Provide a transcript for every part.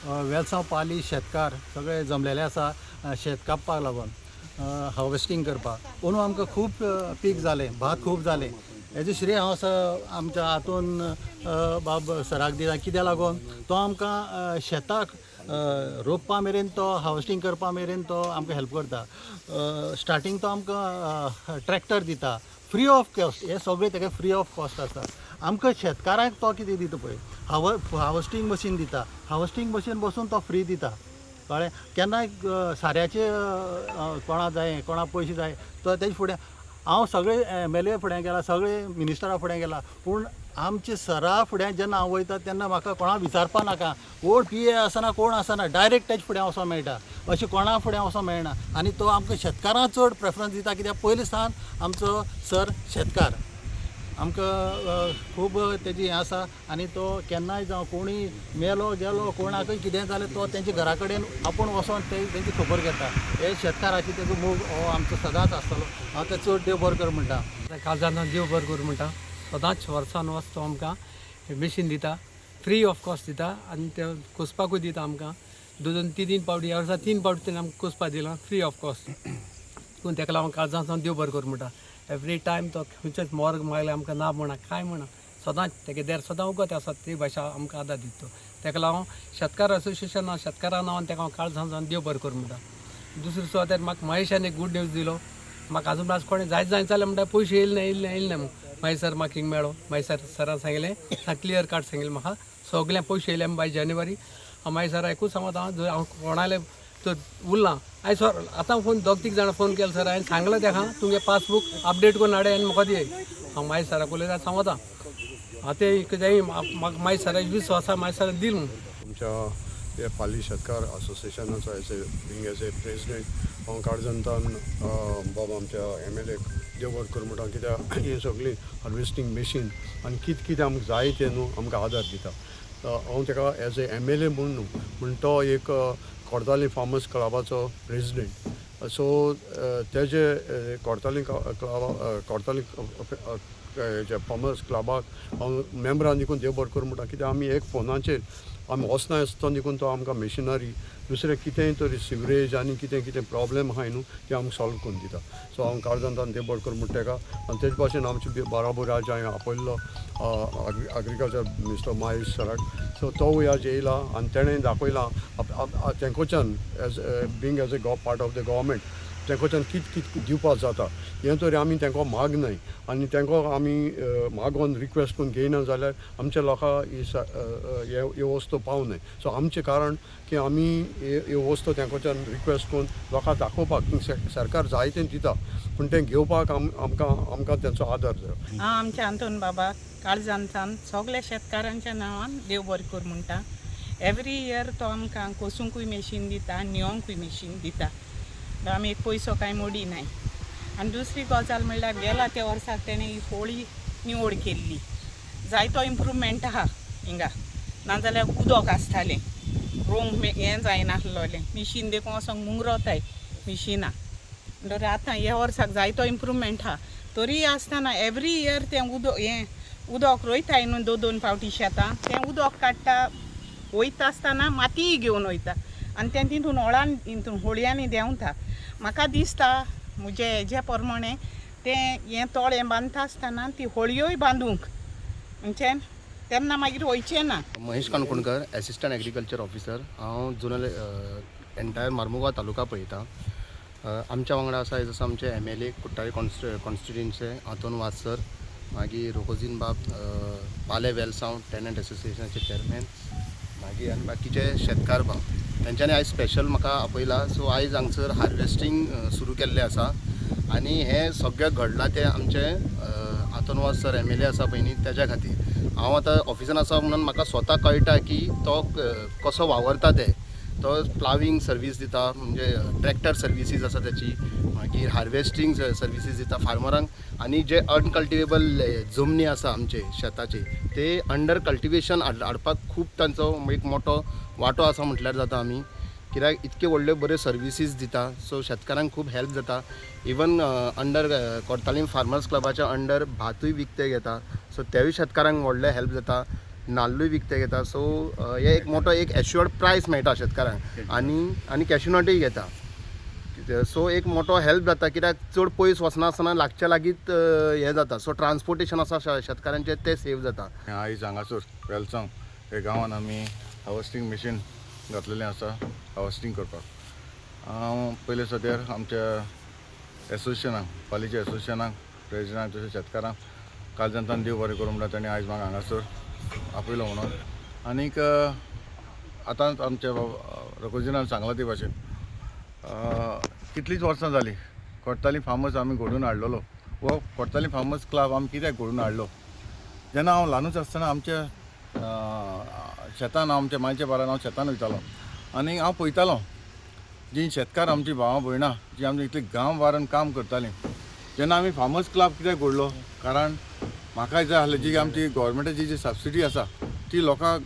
वेलसांव पाली शेतकार सगळे जमलेले आसा शेत कापपाक लागून, हार्वेस्टींग करपाक. अंदू आमकां खूब पीक जालें, भात खूब जालें. हेजें श्रेय हांव आसा आमच्या हातून बाब सराक दिता. कित्याक लागून तो आमकां शेताक रोवपा मेरेन, तो हार्वेस्टींग करपा मेरेन तो आमकां हेल्प करता. स्टार्टींग तो आमकां ट्रॅक्टर दिता फ्री ऑफ कॉस्ट. हे सगळें तेगे फ्री ऑफ कॉस्ट आसा. आमकां शेतकारांक तो कितें दिता पळय, हार्वेस्टींग मशीन दिता. हार्वेस्टींग मशीन बसून तो फ्री दिता, कळ्ळें. केन्नाय साऱ्याचे कोणा जाय, कोणा पयशे जाय, तो तेजे फुडें हांव सगळे MLA फुडें गेला, सगळे मिनिस्टरा फुडें गेला, पूण आमचे सरा फुडें जेन्ना हांव वयता तेन्ना म्हाका कोणा विचारपा नाका, कोण PA आसना, कोण आसना, डायरेक्ट तेजे फुडें वचोंक मेळटा. अशें कोणा फुडें वचोंक मेळना. आनी तो आमकां शेतकारांक चड प्रेफरन्स दिता, कित्याक पयलीं सावन आमचो सर शेतकार. आमकां खूब तेजी हें आसा. आनी तो केन्नाय जावं कोणूय मेलो गेलो, कोणाकूय कितें जालें, तो तेंच्या घरा कडेन आपूण वचोन ते तेंची खबर घेता. हे शेतकाराची तेजो मोग हो आमचो सदांच आसतलो. हांव ते चड देव बरो कर म्हणटा. काळजान देव बरो करूं म्हणटा. सदांच वर्सान वर्स तो आमकां मशीन दिता, फ्री ऑफ कॉस्ट दिता, आनी ते कोसपाकूय दिता आमकां. दोन दोन तीन तीन पावटी, ह्या वर्सा 3 पावटी तेणें आमकां कोसपा दिलां फ्री ऑफ कॉस्ट. पूण तेका लागून काळजान देव बरो करूं म्हणटा. एवरी टायम तो खंयचेच मोर्ग मागल्यार आमकां ना म्हणा, कांय म्हणा, सदांच तेगे देर सदां उगत आसा, ती भाशा आमकां आदार दिता तो. तेका लागून शेतकार असोसिएशना शेतकारा नांवान तेका हांव काळजान सावन देव बरो करूं म्हणटा. दुसरी सुवातेर म्हाका महेशान एक गूड न्यूज दिलो. म्हाका आजून आज कोणें जायत जाय जाल्यार म्हणटा पयशे येयले ना, येयले ना, येयले ना म्हूण. मागीर सर म्हाका हिंग मेळ्ळो, मागीर सर सरान सांगलें, क्लियर कट सांगलें म्हाका सगळें पयशे येयले बाय जानेवारी. हांव मागीर सर एकूच सांगता, हांव हांव कोणाले तर उरलां. हांवें सर आतां फोन दोग तीग जाणां फोन केलो, सर हांवें सांगलां तेका तुमगे पासबूक अपडेट करून हाडे आनी म्हाका दिय. हांव मागीर सराक उलयता सांगता हांव तें कितेंय म्हाका मागीर सराक विश्वास आसा, मागीर सराक दिल म्हूण. आमच्या पाली शेतकार असोसिएशनाचो as a being as a president हांव काळजांतान बाब आमच्या MLA देव बरो करूं म्हणटा. कित्याक हें सगळीं हार्वेस्टींग मशीन आनी कितें कितें आमकां जाय तें न्हू आमकां आदार दिता. हांव तेका एज ए MLA म्हूण न्हू, पूण तो एक कोर्ताली फार्मर्स क्लबाचो प्रेजिडेंट. सो तेजे कोर्ताली क्लबा, कोर्ताली फार्मर्स क्लबाक हांव मेम्बरान देखून देव बरो करूं म्हणटा. कित्याक आमी एक फोनाचेर आमी वचना आसतना देखून तो आमकां मशिनरी दुसरें कितेंय तरी सिवरेज आनी कितें कितें प्रॉब्लेम आहाय न्हू तें आमकां सॉल्व करून दिता. सो हांव काळजांतान देव बरो करूं म्हणटा तेका. आनी तेज भाशेन आमचे बाराबोर आज हांवें आपयल्लो एग्रीकल्चर मिस्टर महेश सराक. सो तोवूय आज येयला आनी तेणें दाखयलां तेंकोच्यान as being as a part of the government तेंकोच्यान कित कित दिवपाक जाता हें तरी आमी तेंको माग न्हय आनी तेंको आमी मागोन रिक्वेस्ट करून घेयना जाल्यार आमच्या लोकांक ही वस्तू पावनाय. सो आमचें कारण की आमी ही वस्तू तेंकोच्यान रिक्वेस्ट करून लोकांक दाखोवपाक सरकार जाय तें दिता, पूण तें घेवपाक आमकां आमकां तेंचो आदार जाय. हांव आमच्या आंतोन बाबा काळजांतान सगल्या शेतकारांच्या नांवान देव बरें कर म्हणटा. एवरी इयर तो आमकां कोसूंकूय मशीन दिता, नियोंकूय मशीन दिता. आमी एक पयसो कांय मोडी नाय. आनी दुसरी गजाल म्हणल्यार गेला त्या वर्साक तेणें ही होळी निवड केल्ली, जायतो इम्प्रूवमेंट आहा हिंगा. नाजाल्यार उदक आसतालें, रोवंक हें जायनासलोलें, मिशीन देखून वचोंक मुंगरोताय मिशिनां. म्हणटकीर आतां ह्या वर्साक जायतो इम्प्रूवमेंट आहा. तरी आसतना एवरी इयर तें उदक हें उदक रोयताय न्हू दोन दोन फावटी शेतां, तें उदक काडटा वयता आसतना मातीय घेवन वयता आनी तें तितून होळान हितून होळयांनी देंवता. म्हाका दिसता म्हजे हेजे प्रमाणे तें हें तळें बांदता आसतना ती होळयोय बांदूंक म्हणजे तेन्ना मागीर वयचें ना. Mahesh Kankonkar, assistant agriculture officer. हांव जुनल एंटायर मार्मुगांव तालुका पळयता. आमच्या वांगडा आसा जसो आमचे MLA Cortalim कॉन्स्टिट्युएन्सी आंतोन वाज सर, मागीर रोकोजीन बाब पाले वेलसांव टेनंट एसोसिएशनाचे चेअरमॅन, मागीर आनी बाकीचे शेतकार भाव. तेंच्यांनी आयज स्पेशल म्हाका आपयला. सो आयज हांगसर हार्वेस्टींग सुरू केल्लें आसा आनी हें सगळें घडलां तें आमचें आंतोन वाज सर MLA आसा पळय न्ही तेज्या खातीर. हांव आतां ऑफिसान आसा म्हणून म्हाका स्वता कळटा की तो कसो वावरता ते. तो प्लावींग सर्वीस दिता, म्हणजे ट्रॅक्टर सर्विसीस आसा त्याची, मागीर हार्वेस्टींग सर्विसीस दिता फार्मरांक. आनी जे अनकल्टिवेबल जमनी आसा आमचे शेताचे ते अंडर कल्टिवेशन हाडपाक खूब तांचो एक मोठो वांटो आसा म्हटल्यार जाता आमी. कित्याक इतके व्हडल्यो बऱ्यो सर्विसीस दिता, सो शेतकारांक खूब हेल्प जाता. इवन अंडर कोर्तालीम फार्मर्स क्लबाच्या अंडर भातूय विकतें घेता, सो तेवूय शेतकारांक व्हडलें हेल्प जाता. नाल्लूय विकते घेता. सो हे एक मोठो एक एश्युअर्ड प्रायस मेळटा शेतकारांक आनी आनी कॅश्युनटूय घेता. सो एक मोठो हेल्प जाता, कित्याक चड पयस वचनासतना लागच्या लागींच हें जाता. सो ट्रान्सपोर्टेशन आसा शेतकारांचें तें सेव जाता. आयज हांगासर वेलसांव हे गांवांत आमी हार्वेस्टींग मशीन घातलेलें आसा हार्वेस्टींग करपाक. हांव पयले सद्यार आमच्या एसोसिएशनाक, पालीच्या एसोसिएशनाक, प्रेजिडेंटाक तशें शेतकारांक कालजनतान देव बरें करूं म्हणटा तांणी आयज म्हाका हांगासर आपयलो म्हणून. आनीक आतांच आमच्या रघुजीनान सांगलां ते भाशेन कितलींच वर्सां जालीं कोडताली फार्मर्स आमी घडोवन हाडलेलो. हो कोडताली फार्मर्स क्लब आमी कित्याक घडोवन हाडलो, जेन्ना हांव ल्हानूच आसतना आमच्या शेतान, आमच्या मायच्या बारान हांव शेतान वयतालो आनी हांव पळयतालो जी शेतकार आमची भावां भयणां जी आमची इतली गांव वारान काम करतालीं. जेन्ना आमी फार्मर्स क्लब कित्याक घडलो, कारण म्हाका जाय आसलें जी आमची गोवोरमेंटाची जी सबसिडी आसा ती लोकांक,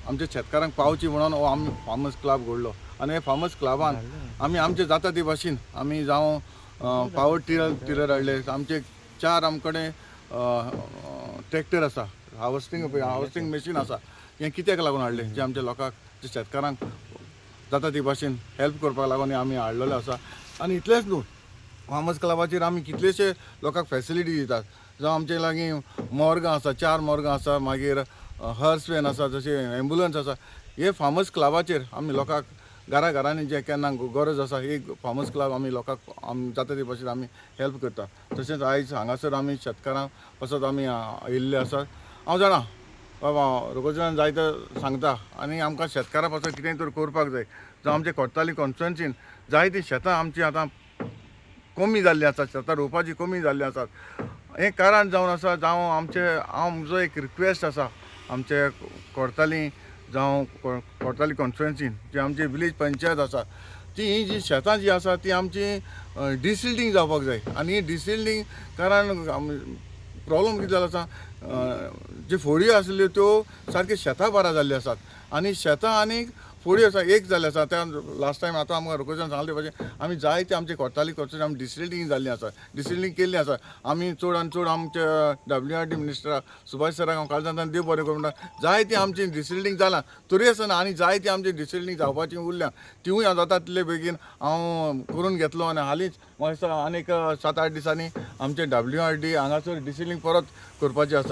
आमच्या शेतकारांक पावची म्हणून हो आमी फार्मर्स क्लब घडलो. आनी हे फार्मर्स क्लबान आमी आमचे जाता ते भाशेन आमी जावं पावर टिलर हाडले, आमचे 4 आमकडे ट्रॅक्टर आसा, हार्वस्टींग मशीन आसा. हें कित्याक लागून हाडलें, जे आमच्या लोकांक, जे शेतकारांक जाता ते भाशेन हेल्प करपाक लागून आमी हाडलेलें आसा. आनी इतलेंच न्हू, फार्मर्स क्लबाचेर आमी कितलेशे लोकांक फेसिलिटी दितात. जावं आमचे लागीं मोर्गां आसा, 4 मोर्गां आसा, मागीर हर्स वेन आसा, जशें एम्बुलंस आसा. हे फार्मर्स क्लबाचेर आमी लोकांक घरा घरांनी जे केन्ना गरज आसा ही फार्मर्स क्लब आमी लोकांक आमी जाता ते भाशेन आमी हेल्प करता. तशेंच आयज हांगासर आमी शेतकारां पासत आमी येयल्ले आसात. हांव जाणा बाबा रघुजनान जायते सांगता आनी आमकां शेतकारां पासत कितेंय तर करपाक जाय. जावं आमचे कोडताली कॉन्स्टिट्युएन्सीन जायतीं शेतां आमचीं आतां कमी जाल्लीं आसात, शेतां रोवपाची कमी जाल्लीं आसात. हें कारण जावन आसा, जावं आमचे, हांव म्हजो एक रिक्वेस्ट आसा आमचे कोडताली जावं कोडताली कॉन्स्टिट्युएन्सीन जी आमची विलेज पंचायत आसा ती ही जी शेतां जी आसा ती आमची डिसिल्टींग जावपाक जाय. आनी ही डिसिल्टींग कारण प्रॉब्लम कितें जालो आसा, जी फोडयो आसल्यो त्यो सारक्यो शेतां बारा जाल्ल्यो आसात आनी शेतां आनी फोडयो आसा एक जाल्ले आसा. त्या लास्ट टायम आतां आमकां रघुजान सांगले भाशेन आमी जायते आमचे कोडताली कॉन्स्टिट्युएन्सी आमी डिसिल्टींग जाल्ली आसा, डिसिल्टींग केल्ली आसा. आमी चड आनी चड आमच्या WRD मिनिस्टराक सुभाष सराक हांव कालच्यान देव बरें करूं म्हणटा, जायती आमची डिसिल्टींग जालां तरी आसतना आनी जायती आमची डिसिल्टींग जावपाची उरल्या तिवूय हांव जाता तितले बेगीन हांव करून घेतलो. आनी हालींच म्हाका दिसता आनीक 7-8 दिसांनी आमचे WRD हांगासर डिसिल्टींग परत करपाची आसा.